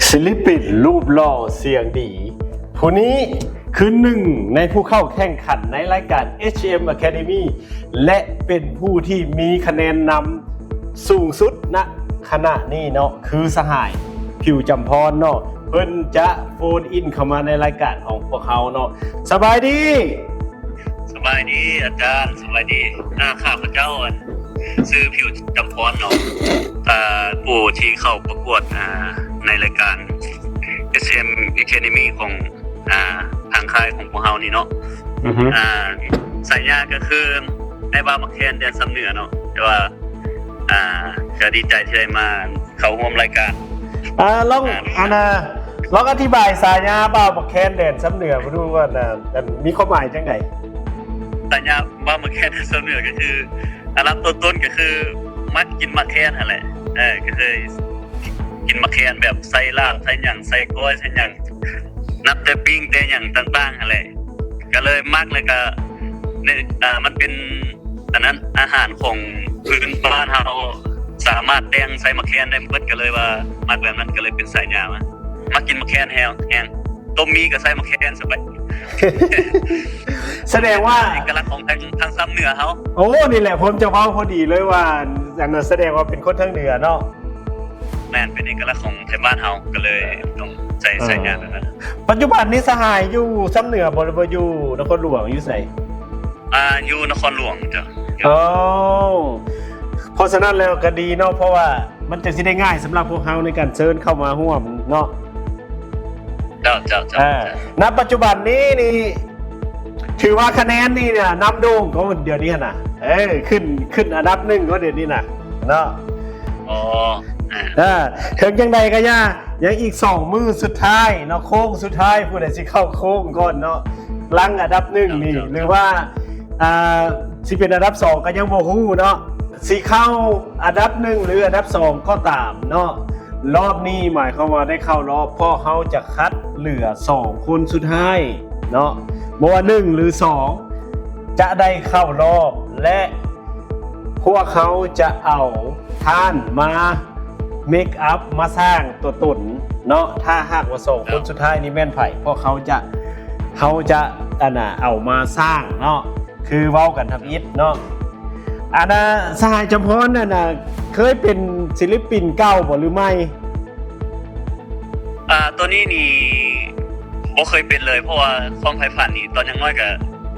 ສິລປິນຮູບຫຼໍ່ສຽງດີຜູ້ນີ້ຄືໜຶ່ງໃນຜູ້ເຂົ້າແຂ່ງຂັນໃນລາຍການ ເອສເອັມ Academy ແລະ ເປັນຜູ້ທີ່ມີຄະແນນນຳສູງສຸດນະຂະນະນີ້ເນາະ ຄືສະຫາຍ ຜິວຈຳພອນເນາະ ເພິ່ນຈະໂຟນອິນເຂົ້າມາໃນລາຍການຂອງພວກເຮົາເນາະ. ສະບາຍດີ. ສະບາຍດີອາຈານ, ສະບາຍດີ. ອາ ຂ້າພະເຈົ້າ ອັນ ຊື່ ຜິວຈຳພອນເນາະ, ອາ ຜູ້ທີ່ເຂົ້າປະກວດ ອາ ໃນລາຍການ ເອສເອັມ Academy ຂອງ ອາ ທາງຄ້າຍຂອງພວກເຮົານີ້ເນາະ. ອືຮຶ ອາ ສາຍາກໍຄື ໄອ້ບ່າວໝາກແຄນແດນຊຳເໜືອເນາະ, ແຕ່ວ່າ ອາ ກໍດີໃຈທີ່ໄດ້ມາເຂົ້າຮ່ວມລາຍການ. ອາ ລອງ ອາ ອັນນ່າ ລອງອະທິບາຍສາຍາບ່າວໝາກແຄນແດນຊຳເໜືອມາດູກ່ອນນະ ມັນມີຄວາມໝາຍຈັ່ງໃດ? ສາຍາບ່າວໝາກແຄນແດນຊຳເໜືອກໍຄື ອັນດັບຕົ້ນໆກໍຄືມັກກິນໝາກແຄນຫັ້ນແຫຼະ. ເອີ ກໍເຄີຍກິນໝາກແຄນແບບໃສ່ລາບ ໃສ່ຫຍັງ ໃສ່ກ້ອຍ ໃສ່ຫຍັງ ນັບແຕ່ປີ້ງແຕ່ຫຍັງຕ່າງໆຫັ້ນແຫຼະ ກໍເລີຍມັກ. ແລ້ວກໍ ອາ ມັນເປັນ ອັນນັ້ນ ອາຫານຂອງພື້ນບ້ານເຮົາ ສາມາດແຕ່ງໃສ່ໝາກແຄນໄດ້ໝົດ ກໍເລີຍວ່າມັກແບບນັ້ນ ກໍເລີຍເປັນສາຍາມາ. ມັກກິນໝາກແຄນແຮງ ແຮງ ຕົ້ມໝີ່ກໍໃສ່ໝາກແຄນ ສະບາຍ. ສະແດງວ່າ ເປັນເອກະລັກຂອງທາງ ທາງຊຳເໜືອເຮົາ. ໂອ້ ນີ້ແຫຼະ ຜົມຈະເວົ້າພໍດີເລີຍວ່າ ອັນນັ້ນ ສະແດງວ່າເປັນຄົນທາງເໜືອເນາະ. ແມ່ນ ເປັນເອກະລັກຂອງໄທບ້ານເຮົາ ກໍເລີຍຕ້ອງໃຊ້ ເອີ ສາຍາແບບນັ້ນ. ປັດຈຸບັນນີ້ສະຫາຍຢູ່ຊຳເໜືອບໍ່ ຫຼືວ່າຢູ່ນະຄອນຫຼວງ ຢູ່ໃສ? ອ່າ ຢູ່ນະຄອນຫຼວງເຈົ້າ. ໂອ້ ເພາະສະນັ້ນແລ້ວກໍດີເນາະ ເພາະວ່າມັນຈັ່ງຊິໄດ້ງ່າຍສຳລັບພວກເຮົາໃນການເຊີນເຂົ້າມາຮ່ວມເນາະ. ເຈົ້າ ເຈົ້າ ເຈົ້າ. ອາ ນະປັດຈຸບັນນີ້ນີ້ ຖືວ່າຄະແນນນີ້ນະ ນຳໂດ່ງກວ່າດຽວນີ້ຫັ້ນນະ. ເອີ ຂຶ້ນ ຂຶ້ນອັນດັບໜຶ່ງກວ່າດຽວນີ້ນະເນາະ. ອໍ ອາ ເຖິງຈັ່ງໃດກໍຢ່າ ຍັງອີກສອງມື້ສຸດທ້າຍເນາະ ໂຄ້ງສຸດທ້າຍ ຜູ້ໃດຊິເຂົ້າໂຄ້ງກ່ອນເນາະ ຫຼັງອັນດັບໜຶ່ງນີ້ ເຈົ້າ ເຈົ້າ ຫຼືວ່າ ອ່າ ຊິເປັນອັນດັບສອງກໍຍັງບໍ່ຮູ້ເນາະ ຊິເຂົ້າອັນດັບໜຶ່ງ ຫຼື ອັນດັບສອງກໍຕາມເນາະ. ລອບນີ້ໝາຍຄວາມວ່າໄດ້ເຂົ້າລອບ ເພາະເຮົາຈະຄັດເຫຼືອສອງຄົນສຸດທ້າຍເນາະ ບໍ່ວ່າໜຶ່ງ ຫຼື ສອງ ຈະໄດ້ເຂົ້າລອບ ແລະ ພວກເຮົາຈະເອົາທ່ານມາ make up ມາສ້າງຕົວຕົນເນາະ. ຖ້າຫາກວ່າສອງຄົນ ເຈົ້າ ສຸດທ້າຍນີ້ແມ່ນໃຜ ພວກເຮົາຈະ ເຮົາຈະ ອັນນ່າ ເອົາມາສ້າງເນາະ ຄືເວົ້າກັນທຳອິດເນາະ. ອັນນ່າ ສະຫາຍຈຳພອນ ອັນນ່າ ເຄີຍເປັນສິລປິນເກົ່າບໍ່ ຫຼື ໃໝ່? ອ່າ ຕົວນີ້ນີ້ບໍ່ເຄີຍເປັນເລີຍ ເພາະວ່າຄວາມໃຝ່ຝັນນີ້ ຕອນຍັງນ້ອຍກໍ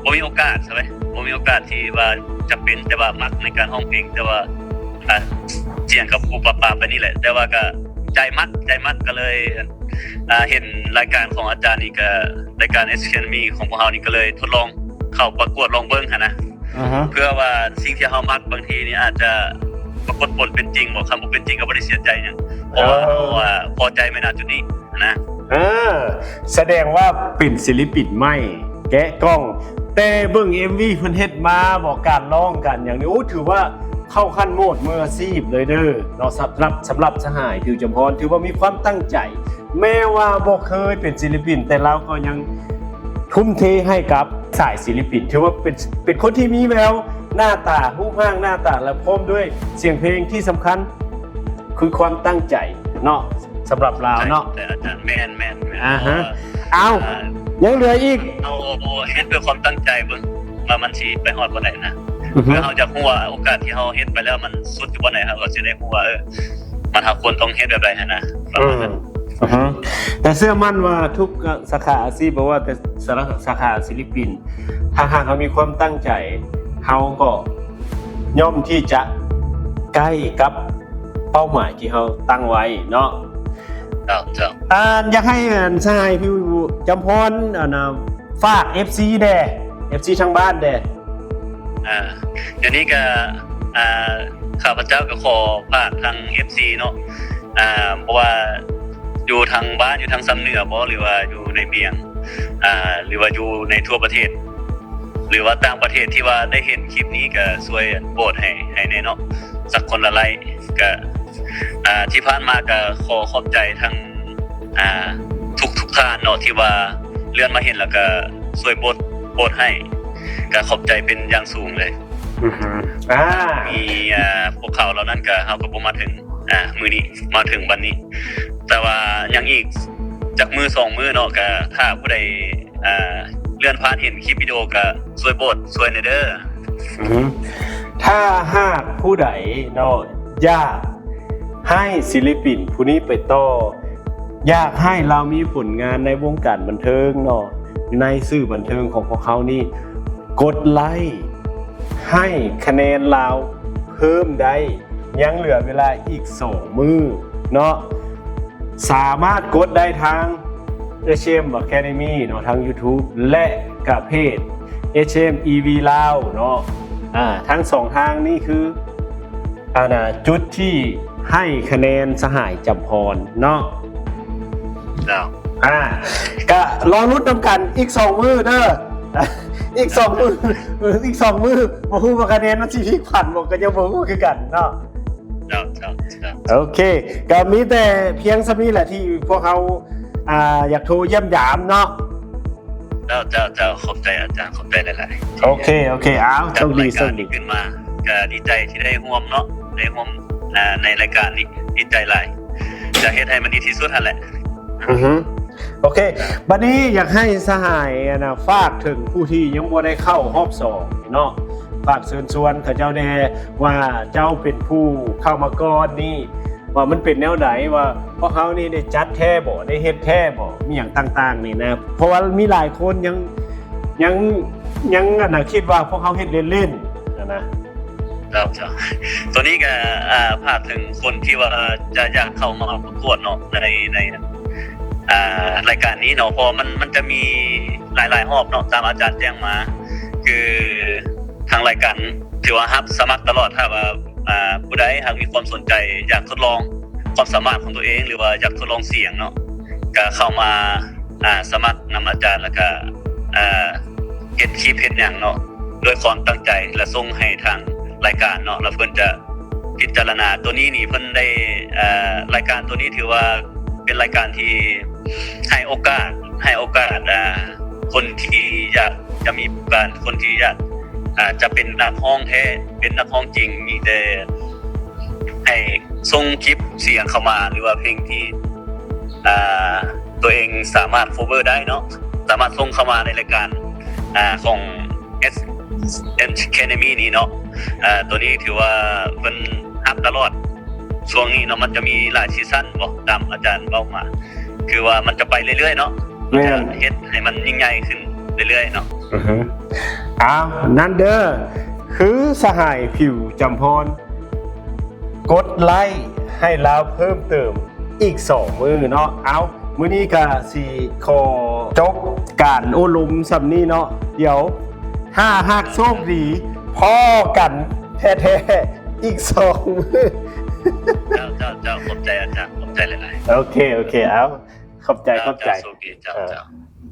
ບໍ່ມີໂອກາດ ຊະເວີຍ ບໍ່ມີໂອກາດທີ່ວ່າຈະເປັນ ແຕ່ວ່າມັກໃນການຮ້ອງເພງ ແຕ່ວ່າ ອ່າ ສຽງກໍປຸບປັບປາບໄປນີ້ແຫຼະ ແຕ່ວ່າກໍໃຈມັກ ໃຈມັກກໍເລີຍ ອ່າ ເຫັນລາຍການຂອງອາຈານນີ້ ກໍລາຍການ Academy ຂອງພວກເຮົານີ້ ກໍເລີຍທົດລອງເຂົ້າປະກວດລອງເບິ່ງຫັ້ນນະ. ອືຮຶ ເພື່ອວ່າສິ່ງທີ່ເຮົາມັກບາງທີນີ້ອາດຈະປາກົດຜົນເປັນຈິງບໍ່ ຄັນບໍ່ເປັນຈິງກໍບໍ່ໄດ້ເສຍໃຈຫຍັງ ເພາະວ່າ ເອີ ເຮົາ ອ່າ ພໍໃຈແມ່ນນະຈຸດນີ້ນະ. ເອີ ສະແດງວ່າເປັນສິລປິນໃໝ່ ແກະກ່ອງ ແຕ່ເບິ່ງເອັມວີເພິ່ນເຮັດມາບໍ ການຮ້ອງການຫຍັງນີ້ ໂອ້ ຖືວ່າເຂົ້າຂັ້ນໂໝດມືອາຊີບເລີຍເດີເນາະ. ສຳລັບ ສຳລັບສະຫາຍ ຜິວຈຳພອນ ຖືວ່າມີຄວາມຕັ້ງໃຈ ແມ້ວ່າບໍ່ເຄີຍເປັນສິລປິນ ແຕ່ລາວກໍຍັງທຸ່ມເທໃຫ້ກັບສາຍສິລປິນ ຖືວ່າເປັນ ເປັນຄົນທີ່ມີແວວ ໜ້າຕາ ຮູບຮ່າງໜ້າຕາ ແລະ ພ້ອມດ້ວຍສຽງເພງ ທີ່ສຳຄັນຄືຄວາມຕັ້ງໃຈເນາະ ສຳລັບລາວເນາະ. ແມ່ນ ແມ່ນ ແມ່ນ. ອາຮະ ເອົາ ຍັງເຫຼືອອີກ ເຮົາເຮັດດ້ວຍຄວາມຕັ້ງໃຈເບິ່ງວ່າມັນຊິໄປຮອດບ່ອນໃດນະ. ອືຮຶ ເພື່ອເຮົາຈະຮູ້ວ່າໂອກາດທີ່ເຮົາເຮັດໄປແລ້ວມັນສຸດຢູ່ບ່ອນໃດ ເຮົາກໍຊິໄດ້ຮູ້ວ່າ ເອີ ມັນ ເຮົາຄວນຕ້ອງເຮັດແບບໃດຫັ້ນນະ. ອືມ ແຕ່ເຊື່ອໝັ້ນວ່າທຸກສາຂາອາຊີບ ບໍ່ວ່າແຕ່ສາຂາສິລປິນ ຖ້າຫາກເຮົາມີຄວາມຕັ້ງໃຈ ເຮົາກໍຍ່ອມທີ່ຈະໃກ້ກັບເປົ້າໝາຍທີ່ເຮົາຕັ້ງໄວ້ເນາະ. ເຈົ້າ ເຈົ້າ. ອາ ຢາກໃຫ້ ອັນ ສະຫາຍ ຜິວຈຳພອນ ອັນ ຝາກເອັຟຊີແດ່ ເອັຟຊີທາງບ້ານແດ່. ອ່າ ດຽວນີ້ກໍ ອ່າ ຂ້າພະເຈົ້າກໍຂໍຝາກທາງເອັຟຊີເນາະ ອ່າ ບໍ່ວ່າຢູ່ທາງບ້ານ ຢູ່ທາງຊຳເໜືອບໍ ຫຼືວ່າຢູ່ໃນວຽງ ອ່າ ຫຼືວ່າຢູ່ໃນທົ່ວປະເທດ ຫຼືວ່າຕ່າງປະເທດ ທີ່ວ່າໄດ້ເຫັນຄລິບນີ້ ກໍຊ່ວຍໂຫວດໃຫ້ ໃຫ້ແດ່ເນາະ ສັກຄົນລະໄລ້. ກໍ ອ່າ ທີ່ຜ່ານມາກໍຂໍຂອບໃຈທັງ ອ່າ ທຸກໆທ່ານເນາະ ທີ່ວ່າເລື່ອນມາເຫັນແລ້ວກໍຊ່ວຍໂຫວດ ໂຫວດໃຫ້ ກໍຂອບໃຈເປັນຢ່າງສູງເລີຍ. ອືຮຶ ອ່າ ມີ ອ່າ ພວກເຂົາເຫຼົ່ານັ້ນກໍ ເຮົາກໍບໍ່ມາເຖິງ ອ່າ ມື້ນີ້ ມາເຖິງວັນນີ້ ແຕ່ວ່າ ຍັງອີກຈັກມື້ສອງມື້ເນາະ ກະຖ້າຜູ້ໃດ ອ່າ ເລື່ອນຜ່ານເຫັນຄລິບວິດີໂອ ກະຊ່ວຍໂຫວດຊ່ວຍແດ່ເດີ. ອືມ ຖ້າຫາກຜູ້ໃດເນາະ ຢາກໃຫ້ສິລິປິນຜູ້ນີ້ໄປຕໍ່ ຢາກໃຫ້ລາວມີຜົນງານໃນວົງການບັນເທີງເນາະ ໃນສື່ບັນເທີງຂອງພວກເຮົານີ້ ກົດໄລ້ໃຫ້ຄະແນນລາວເພີ່ມໄດ້ ຍັງເຫຼືອເວລາອີກສອງມື້ເນາະ. ສາມາດກົດໄດ້ທາງ ເອສເອັມ Academy ເນາະ ທາງ YouTube ແລະ ກະເພຈ ເອສເອັມ ອີ ວີ ລາວ ເນາະ. ອາ ທັງສອງທາງນີ້ຄື ອັນນ່າ ຈຸດທີ່ໃຫ້ຄະແນນສະຫາຍຈຳພອນເນາະ. ເຈົ້າ ອາ ກະລໍລຸ້ນນຳກັນອີກສອງມື້ເດີ ອີກສອງມື້ ອີກສອງມື້ ບໍ່ຮູ້ວ່າຄະແນນມັນຊິພລິກຜັນບໍ່ ກະຍັງບໍ່ຮູ້ຄືກັນເນາະ. ເຈົ້າ ເຈົ້າ ເຈົ້າ ໂອເຄ ກະມີແຕ່ພຽງສ່ຳນີ້ແຫຼະທີ່ພວກເຮົາ ອ່າ ຢາກໂທຢ້ຽມຢາມເນາະ. ເຈົ້າ ເຈົ້າ ເຈົ້າ ຂອບໃຈອາຈານ ຂອບໃຈຫຼາຍໆ. ໂອເຄ ໂອເຄ ອ້າວ ໂຊກດີ ໂຊກດີ ຂຶ້ນມາ ກະດີໃຈທີ່ໄດ້ຮ່ວມເນາະ ໄດ້ຮ່ວມ ອ່າ ໃນລາຍການນີ້ ດີໃຈຫຼາຍ ຈະເຮັດໃຫ້ມັນດີທີ່ສຸດຫັ້ນແຫຼະ. ອືຮຶ ໂອເຄ ບັດນີ້ຢາກໃຫ້ສະຫາຍ ອັນນ່າ ຝາກເຖິງຜູ້ທີ່ຍັງບໍ່ໄດ້ເຂົ້າຮອບສອງເນາະ ຝາກເຊີນຊວນເຂົາເຈົ້າແດ່ ວ່າເຈົ້າເປັນຜູ້ເຂົ້າມາກ່ອນນີ້ ວ່າມັນເປັນແນວໃດ ວ່າພວກເຮົານີ້ໄດ້ຈັດແທ້ບໍ່ ໄດ້ເຮັດແທ້ບໍ່ ມີຫຍັງຕ່າງໆນີ້ນະ ເພາະວ່າມີຫຼາຍຄົນຍັງ ຍັງ ຍັງ ອັນນ່າ ຄິດວ່າພວກເຮົາເຮັດເລ່ນໆຫັ້ນນະ. ເຈົ້າ ເຈົ້າ ໂຕນີ້ກະ ອ່າ ຝາກເຖິງຄົນທີ່ວ່າຈະຢາກເຂົ້າມາປະກວດເນາະ ໃນ ໃນ ອ່າ ລາຍການນີ້ເນາະ ເພາະວ່າມັນ ມັນຈະມີຫຼາຍໆຮອບເນາະ ຕາມອາຈານແຈ້ງມາ ຄືທາງລາຍການຖືວ່າຮັບສະໝັກຕະຫຼອດ ຖ້າວ່າ ອ່າ ຜູ້ໃດຫາກມີຄວາມສົນໃຈ ຢາກທົດລອງຄວາມສາມາດຂອງຕົວເອງ ຫຼືວ່າຢາກທົດລອງສຽງເນາະ ກະເຂົ້າມາ ອ່າ ສະໝັກນຳອາຈານ ແລ້ວກະ ອ່າ ເຮັດຄລິບເຮັດຫຍັງເນາະ ດ້ວຍຄວາມຕັ້ງໃຈ ແລະ ສົ່ງໃຫ້ທາງລາຍການເນາະ ແລ້ວເພິ່ນຈະພິຈາລະນາ. ໂຕນີ້ນີ້ເພິ່ນໄດ້ ເອີ ລາຍການໂຕນີ້ຖືວ່າເປັນລາຍການທີ່ໃຫ້ໂອກາດ ໃຫ້ໂອກາດ ອ່າ ຄົນທີ່ຢາກຈະມີການ ຄົນທີ່ຢາກ ອ່າ ຈະເປັນນັກຮ້ອງແທ້ ເປັນນັກຮ້ອງຈິງ ມີແຕ່ໃຫ້ສົ່ງຄລິບສຽງເຂົ້າມາ ຫຼືວ່າເພງທີ່ ອ່າ ຕົວເອງສາມາດ cover ໄດ້ເນາະ ສາມາດສົ່ງເຂົ້າມາໃນລາຍການ ອ່າ ຂອງ ເອສເອັມ Academy ນີ້ເນາະ. ອ່າ ໂຕນີ້ຖືວ່າເພິ່ນຮັບຕະຫຼອດ ຊ່ວງນີ້ເນາະ ມັນຈະມີຫຼາຍຊີຊັນບໍ ຕາມອາຈານເວົ້າມາ ຄືວ່າມັນຈະໄປເລື້ອຍໆເນາະ ແມ່ນ ຈະເຮັດໃຫ້ມັນຍິ່ງໃຫຍ່ຂຶ້ນເລື້ອຍໆເນາະ. ອືຮຶ ອ້າວ ນັ້ນເດີ ຄືສະຫາຍຜິວຈຳພອນ ກົດໄລ້ໃຫ້ລາວເພີ່ມເຕີມອີກສອງມື້ເນາະ. ເອົ້າ ມື້ນີ້ກະຊິຂໍຈົບການໂອ້ລົມສ່ຳນີ້ເນາະ. ດຽວຖ້າຫາກໂຊກດີ ພໍ້ກັນແທ້ໆອີກສອງມື້. ເຈົ້າ ເຈົ້າ ເຈົ້າ ຂອບໃຈອາຈານ ຂອບໃຈຫຼາຍໆ. ໂອເຄ ໂອເຄ ເອົ້າ ຂອບໃຈ ເຈົ້າ ຂອບໃຈ ເຈົ້າ ໂຊກດີ ເຈົ້າ ເຈົ້າ.